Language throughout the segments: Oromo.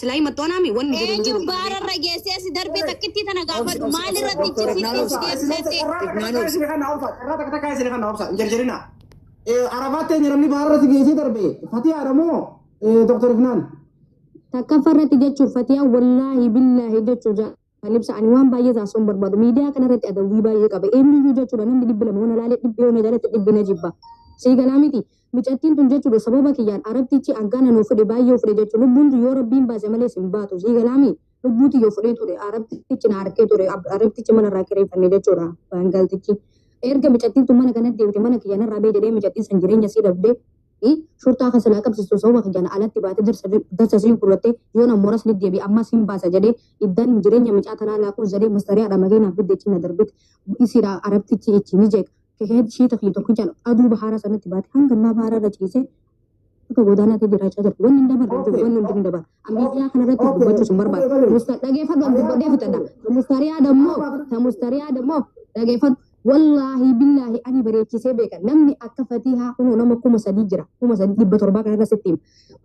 Silaa himattu anaami wanni jiru hin jiru. Eenyu baararra geessee si darbee takkittii tana gaafadhu maalirratti ichi sitti deebisee? Arafaatti eenyu namni baarra si geessee darbe? Fatihaadha moo Dr. Ifnaan? Takkaffaa irratti jechuun Fatihaa, wallaahi billaahi jechuu jaalibsa, ani waan baay'ee taasisuun barbaadu miidiyaa kana irratti adawwii baay'ee qaba. Eenyuyyuu jechuudha, namni 200 hona laalee dhibbi hona jalatti dhibbi na jibba. Sii galaa miti? Micattiin tun jechuudha, sababa kiyyaan arabtichi hangaana nuu fudhe, baay'ee fudhe jechuudha. Lubbuun tun yoo rabbiin baase malee sin baatu. Sii galaami? Lubbuuti yoo fudhee ture arabtichi na harkee ture. Arabtichi mana irraa kireeffanne jechuudha baangaltichi. Erga micattiin tun mana kanatti deebite, mana kiyya narraa bee jedhee, micattiin san jireenya sii dhabdee shurtaa kan silaa qabsiistu sababa kiyyaan alatti baate, darsa sii gurratte. Yoo na mooras ni deebi, ammas hin baasa jedhee, iddan jireenya micaa tanaa laakuus jedhee, mastariyaadha makiinaa fidde ichi na darbite. Isiidha arabtichi ichi ni jeeqa. Kehee shiita kiyya tokkichaan aduu bahaara sanatti baate, hanga ammaa bahaara irra ciisee akka godaanaatti jiraachaa jira. Wanni hin dabarre jiru, wanni hundi hin dabarre. Ammayyaa kanarratti dubbachuus hin barbaadu. Musta dhageeffadhu, an dubbadhee fixadha. Mustariyaa dammoo, ta mustariyaa dammoo dhageeffadhu. Wallaahi billaahi ani bareechisee beeka. Namni akka Fatihaa kunoo nama 3000 jira. 3700 kanarra sitti hima.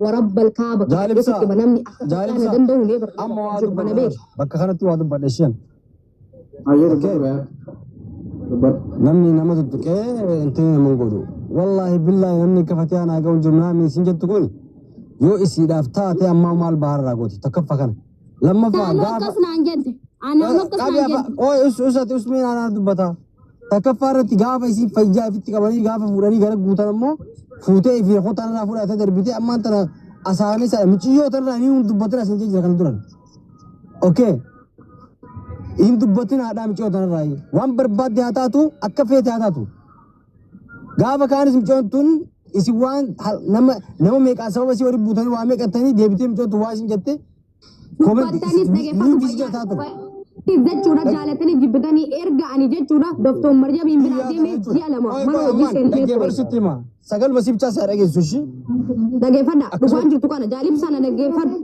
Warabbal kaaba Jaalibsa. sitti hima, namni akka Fatihaa na Jaalibsa. danda'u ni Amma waa jiru kana dubbadhe. beeka. Bakka kanatti waa dubbadhe isheen. Ayyee, dubbadhu. Dubbadhu. Namni nama tuttuqee inti nama hin godhu. Wallaahi billaahi namni akka Fatihaa naa ga'u hin jiru. Namni isin jettu kun yoo isiidhaaf taate ammaa maal baharraa gooti? Tokkoffaa kana. Lammaffaa Naannoo gaafa. akkas naan jette. Anaan akkas Qabi naan afa jette. ooy us usati usmeen aanaa dubbata. Takkaffaa irratti gaafa isii fayyaa ifitti qabanii gaafa fuudhanii gara guutan ammoo fuutee fi kutaan irraa fudhatee darbitee ammaan tana asaanii sana miciyyoo tanarraa ni hin dubbatin asin jira kan duran. Okay. Hin dubbatin haadhaa miciyyoo tanarraa waan barbaadde haa taatu, akka feete haa taatu. Gaafa kaanis miciyyoon tun isin waan nama meeqaa sababa isii waliin buutanii waa meeqattanii deebitee miciyyoon tun waa isin jette Dubbattanis dhageeffadhu. nuti taa ture. Jechuudha, jaalatanii jibbitanii, erga ani jechuudha Doftoon Marjamiin biraa deemee ji'a 2 mana hojii seentee ture. Dhaggeeffadhu, sitti hima. Sagaluma si bichaa si dhageessu ishii. Dhageeffadha, dhugaan jirtu kana jaalibsana dhaggeeffadhu.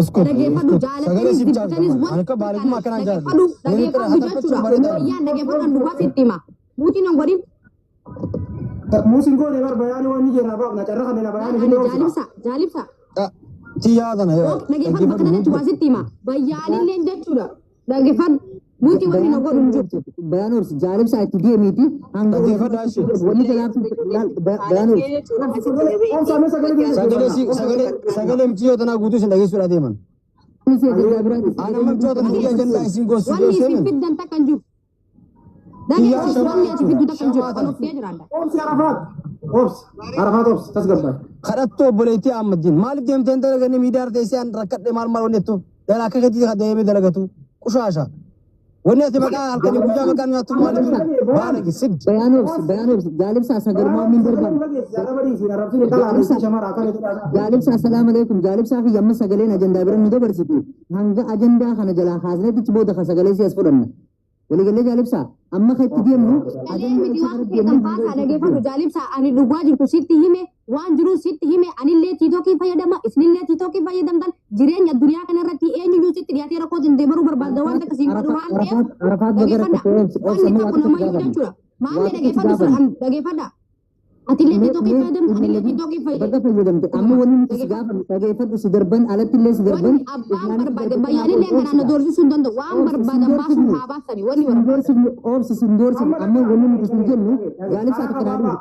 Uskut. Dhaggeeffadhu, Sagalee jaalatanii si bichaa jibbitanis. Ani akka bareeduma akkanaan jaalladha. Dhaggeeffadhu, dhaggeeffadhu jechuudha. Wayyaan dhaggeeffadhu, dhugaa sitti hima. Muutiin hin godhin. Muusin goone bar bayaanii waan ni jirra baafna carra kanneen bayaanii Ani fi obsa. jaalibsa, jaalibsa. Tiyyaa tana yoo. Dhaggeeffadhu, bakka kanatti waa sitti hima. Bayyaanillee jechuudha. Dhaggeeffadhu. Muutii wanni na godhu hin jiru. Bayaan obsi, jaalibsaa itti deemiiti hanga Dhaggeeffadhu ishee. wanni jalaaf bayaan obsi. Obsa mee sagalee Sagalee si sagalee sagalee miciyyoo tanaa guutuu isin dhageessuudha deeman. Inni ajandaa biraati. Ani amma miciyyoo tana biyya ajandaa isin gosu Wanni yoo isin seemen. fiddan takka hin jiru. Dhageessus, wanni ati fiddu takka hin jiru. Kan of jiraadha. Obsi Arafaat. Obsi. Arafaat obsi tasgabbaa'e. Kadhattuu obboleettii Ahmadiin maaliif deemtee hin dalaganne? Miidiyaa irra teessee an rakkadhe maal maal wanni jettu dhala akka keetii deemee dalagatu qushaasha. Wanni ati maqaa halkanii guyyaa maqaan nyaattu maaliif baalagi siddi. Bayaan obsi, bayaan obsi, jaalibsaa sagalumaa min barbaadu. Jaalibsaa, assalaamu alaikum. Jaalibsaa fi amma sagaleen ajandaa bira nu dabarsitu. Hanga ajandaa kana jalaa kaasneetichi booda kan sagalee si as fudhanna. Waliigallee jaalibsaa amma kan itti deemnu Dhalee miti, waan feetan baasaa. Dhageeffadhu jaalibsaa, ani dhugaa jirtu sitti hime, waan jiru sitti hime. Anillee tiitookii fayyadama, isinillee tiitookii fayyadamtan. Jireenya addunyaa kanarratti eenyuyyuu sitti dhiyaatee rakkoo danda'e baruu barbaadda waan takka siin godhu waan ta'eef. Arafaat baga Dhageeffadha. rakkatee obsi obsi Wanni amma tokko waa tokko namayyuu gaafanna. jechuudha. Maallee Waa tokko dhageeffadhu gaafanna. sun dhageeffadha. Atillee tiitookii fayyadamta, anillee tiitookii Baga fayyadamta. fayyadamte. Amma wanni nuti si gaafannu, dhageeffadhu, si darban alatti illee si darban. Wanni abbaan barbaade bayyaanillee kanaan na doorsisuu hin danda'u. Waan barbaadan baasuun haa baasani wanni barbaadan. Doorsifnu, obsi, sin doorsifnu. Amma wanni nuti sin jennu, jaalibsaa takka naa dhiisi,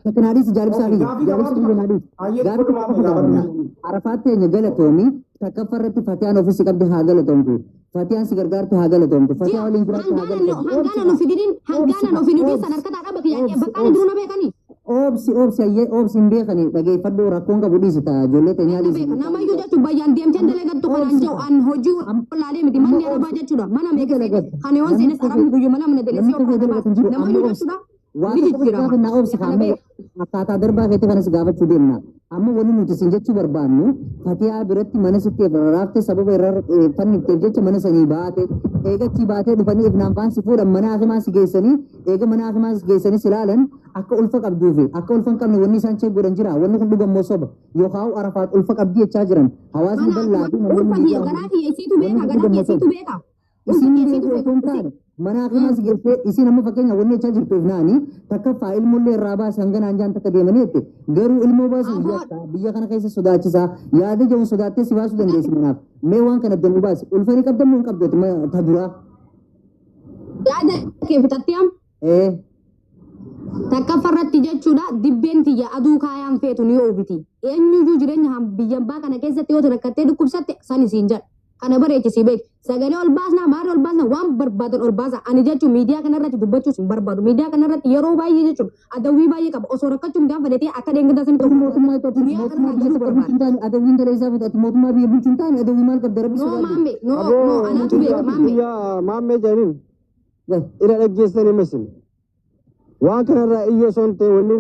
takka naa dhiisi, jaalibsaa kiyya, jaalibsa kiyya naa dhiisi. Gaafii tokko qofa gaafanna. Arafaat teenya galatoomi. Takkaffaa irratti Fatiyaan ofiisi qabdi haa galatoomtu, Fatiyaan si gargaarte haa galatoomtu, Fatiyaa waliin jiraatte haa galatoomtu. Hangaana nu fidinin, hangaana nu fidinin san harkataa dhaba kiyya bakka ani jiru na beekanii. Obsi, obsi, ayyee, obsi, hin beekani, dhageeffadhu, rakkoon qabu, dhiisi ta'a ijoollee teenyaa Nama dhiisi. beeka namayyuu jechuun bayyaan deemteen dalagattu kanaan jiru an hojii wallaalee miti. Manni arabaa jechuudha mana meeqa kan yoon seenes arabni guyyuma lama na dalesee Namni tokko dalagatu hin jiru. Amma namayyuu obsi. jechuudha Waa ni tokko jijjiirama. gaafa naa obsi Kana amma beeka. akkaataa darbaa keetii kanas gaafachuu deemna. Amma wanni nuti isin jechuu barbaannu, Fatiyaa biratti mana sitti raafte, sababa irra fannifteef jecha mana sanii baate. Eega achii baatee dhufanii ifnaan faan si fuudhan, mana hakimaa si geessanii, eega mana hakimaa si geessanii si ilaalan, akka ulfa qabduu fi akka ulfa hin qabne wanni isaan check godhan jira. Wanni kun dhugammoo soba yookaan Arafaat ulfa qabdii jechaa jiran hawaasni Mana bal'aa fi namoonni ulfa kiyya miidiyaa garaa kiyya isiitu wanni beeka kun garaa kiyya dhugammoo soba. isiitu beeka. Ulfa Isin kiyya isiitu beekuu osoo hin beeka. taane Mana hakimaa si geessee isiin amma fakkeenya wanni jechaa jirtu ifnaani takkaffaa ilmoollee irraa baasan hanganaan jaan takka deemanii jette garuu ilmoo baasuuf yakka biyya kana keessa sodaachisaa yaada jedhuun sodaattee si baasuu dandeessi manaaf mee waan kana adda nu baasi ulfanii qabda moo hin qabdu ta duraa. Yaada kee fixattee am Ee. Takka farratti jechuudha dibbeen tiyya aduu kaayaan feetu ni oobiti. Eenyuyyuu jireenya biyyan baa kana keessatti yoo rakkattee dhukkubsatte san isiin jedha. Kana bareechisii beeki. Sagalee ol baasnaa maal ol baasnaa waan barbaadan ol baasa. Ani jechuun miidiyaa kanarratti dubbachuus hin barbaadu. Miidiyaa kanarratti yeroo baay'ee jechuun adawwii baay'ee qaba. Osoo rakkachuun gaafa fedhatee akka dheengaddaa sanii tokko Mootummaa Itoophiyaa duniyaa mootummaa kanarraa biyya galuu tokko bulchuu barbaada. hin taane adawwiin tala isaa fudhate mootummaa biyya bulchuu hin taane adawwii maal qabda rabbi No sodaadhu. maamme no no anaatu beeka maamme. Biyya maammee jedhaniin ila dhaggeessanii masin. Waan kanarraa iyyoo osoo hin ta'e wanni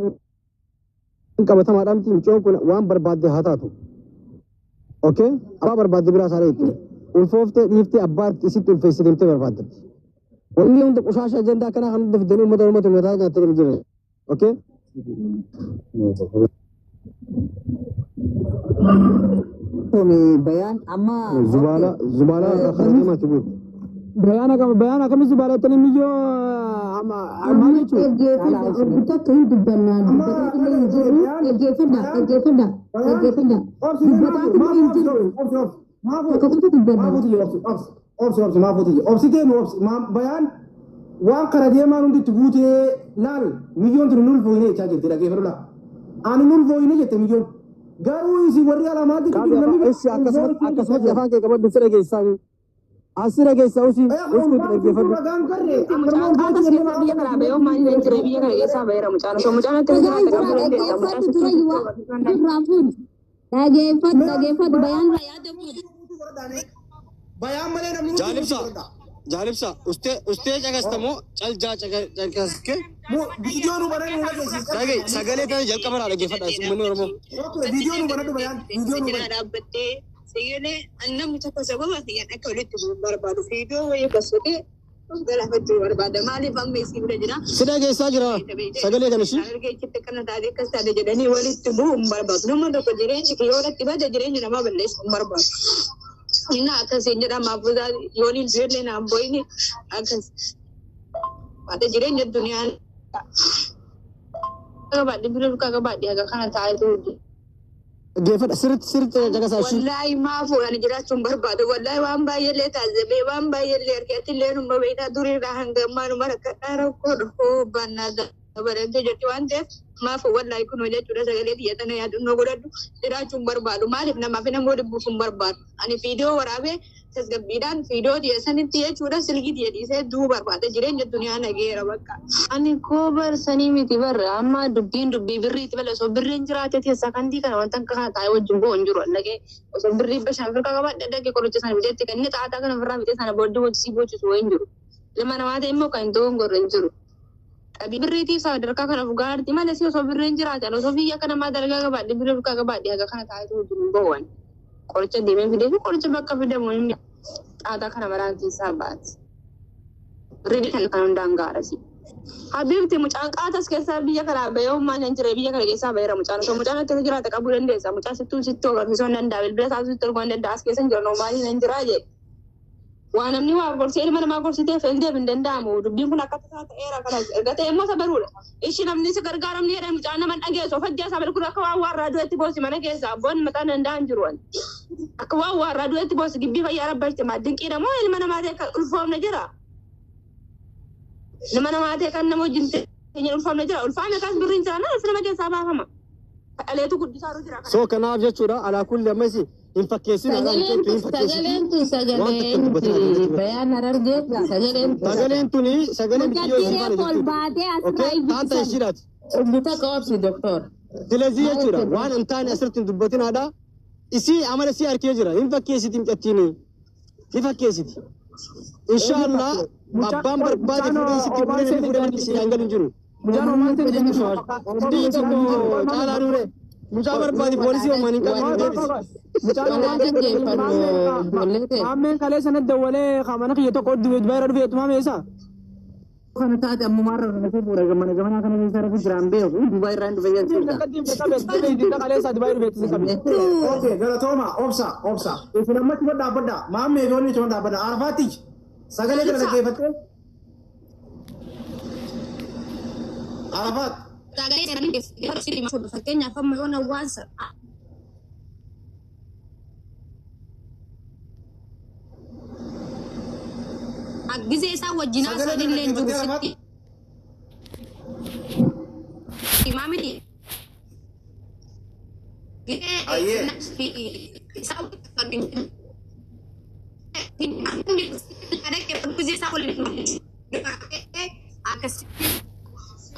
qabatamaadhaan miti mucaan kun waan barbaadde haa taatu. Okay? Abbaa barbaadde biraa isaa dheetti. Ulfooftee dhiiftee abbaa isitti ulfeessite deemtee barbaaddatti. Wanni hunda qushaasha ajandaa kanaa kan hunda fidanii uummata Oromoo mataa nyaatanii hin jiran. Okay? Bayaan amma. Zubaala zubaala kana deemaatti bu'u. Bayaana kam bayaana akkamitti zubaala jettanii miyyoo maal jechuudha? Dhaggeeffadha hin dubbannaa dubbataa hin jiru dhaggeeffadha dhaggeeffadha dhaggeeffadha dubbataa hin jiru tokko qofa dubbanna. Bayaan waan kara deemaan hundi itti guutee laal miyyoon tun nul fooyinee jechaa jirti dhaggeeffadhu laa. Ani nul fooyinee jette miyyoon. Garuu isin warri alamaatti jiru namni Issi akkasumatti afaan kee qabadhu si dhageessaa. As si dhageessaa usii uskuutti dhaggeeffadhu. Mucaan keessa biyya kanaa bahee maal hin jire biyya kana keessaa baheera mucaan osoo mucaan akka Dhagaan jiraate jira qabuu dandeessa mucaan dhaggeeffadhu tura yiwa irraa fuudhi. Dhaggeeffadhu dhaggeeffadhu bayaan irraa yaada fuudhi. Bayaan malee namni Jaalibsa jaalibsa ustee ustee caqastamoo caljaa caqaske. Viidiyoo nu banadhu nu dhageessisa. Dhagaye sagalee tana jalqaba irraa dhaggeeffadha uummanni Oromoo. Viidiyoo nu banadhu bayaan viidiyoo nu Jira dhaabbattee sagalee namni tokko sababa kiyyaan akka walitti bu'u barbaadu fiidoo wayii bassatee of galaafachuu barbaada maaliif amma isin bira jira. Si dhageessaa jira sagalee kana ishii. Argeechitti akkana taate akkas taate jedhanii walitti bu'uu hin barbaadu. Nama tokko jireenyi kiyya walitti bade jireenya namaa balleessuu hin barbaadu. Inni akkasiin jedhama abbuusaa yooniin du'ellee naan bo'ini akkas. Baate jireenya duniyaan. Qabaadhe bira duukaa qabaadhe haga kana taa'etu hojii. Dhaggeeffadha sirriitti sirriitti caqasaa ishii. Wallaahi maafuu ani jiraachuun barbaadu. Wallaahi waan baay'eellee taasisee waan baay'eellee argeetillee numa beektaa duriirraa hanga ammaa numa rakkadhaa rakkoo dhufuu bannaa dabalamtee jirti waan ta'eef maafuu wallaahi kunoo jechuudha sagalee xiyya tana yaadannoo godhadhu jiraachuun barbaadu. Maaliif namaaf nama dhibbuuf hin barbaadu. Ani fiidiyoo waraabee tasgabbiidhaan fiidiyoo xiyya sanitti jechuudha silkii xiyya dhiisee du'uu barbaada jireenya duniyaa nageera bakka. Ani koo barsanii miti barra amma dubbiin dubbii birriitti bala osoo birriin jiraate keessaa kan kana wanta akka kana taa'ee wajjin bo'u hin jiru dhaqee osoo birrii bishaan firqaa qabaadhe dhaqee qoricha sana biteetti kan inni xaaxaa kana ofirraa bitee sana booddee hojii boochisu wayii hin jiru. Ilma namaa ta'e immoo kan hin ta'u hin gorre hin jiru. Qabii birriitiif sadarkaa kana of gaarti malee si osoo birriin jiraate osoo biyya akka namaa dalagaa qabaadhe birrii firqaa qabaadhe haga kana taa'ee wajjin hin bo'uwan. Qoricha deemee fidee fi qoricha bakka fidamu inni xaaxaa kana maraan keessaa baati. Birrii kan kan hundaan gaarasi. Habibti mucaan qaatas keessaa biyya kanaa bahee maal hin jire biyya kana keessaa baheera mucaan osoo mucaan akka jiraate qabuu dandeessa mucaan sittuu sitti agarsiisuu hin danda'a bilbila isaa sitti erguu hin danda'a as keessa hin jiran maaliin hin jiraa jedhe. Waa namni waa gorsee ilma namaa gorsitee feeldeef hin danda'amu dubbiin kun akka tasaa ta'eera kana erga ta'e immoo sabaruudha. Ishi namni si gargaaramni jedhan mucaan nama dhageessu of ajjeesaa bilkulu akka waan waarraa du'etti boosi mana keessa abboon mataa danda'an jiru. Akka waan waarraa du'etti boosi gibbii fayyaa rabbachte maa dinqiidha moo ilma namaa ta'e kan ulfoomne jira. Nama namaa ta'e kan nama wajjin ta'e ulfaamne jira. Ulfaamne kaas birriin jira na ulfi nama keessaa baafama. Dhaleetu guddisaa jira. So kanaaf jechuudha alaa kulli ammas hin fakkeessin alaa Sagaleen hin fakkeessin. sagaleen tun Waan takka sagaleen dubbatin haa bayaan harargee sagaleen tun Sagaleen tuni sagalee biyyoo isii Mucattii faana reefu ol jechuudha. baatee Okay asirraa taanta ibsan. ishiidhaati. takka obsi doktor. Silezii jechuudha waan hin taane asirratti hin dubbatinaadha. Isii amala isii harkee jira hin fakkeessiti mucattiin ni fakkeessiti. Inshaallah abbaan barbaade fuudhee isitti fuudhee namni fuudhee namni isii hangalu hin jiru. Mucaan homaan ta'e Hundii tokko caalaa nuure mucaa barbaade poolisii homaan hin qabne deebisi. Mucaan Walaa dhaggeeffannu ijoollee ta'e. Maammeen kalee sana dawwalee mana kiyya tokko bayra dhufee tumaame eessa? Kana taate ammumaarra rafee fuudha mana gamanaa kana keessa rafuu jiraan beeku Dubaay irraa hin dhufe jechuudha. Okay, galatooma obsa obsa. Isin ammatti dhaabbadha. Maammee fi onni cima dhaabbadha. Arafaatti sagalee kana dhaggeeffattee Arafaat. Sagalee seeraan hin fakkeenyaaf amma yoona waan gisee isaa wajjin Sagalee haasa'an illee hin jiru dhaggeeffattee sitti. Himaa miti. Ayyee.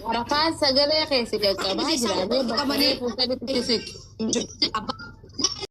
Arafaan sagalee keessa qaqqabaa jira. Mee bakka fuuldratti siqi.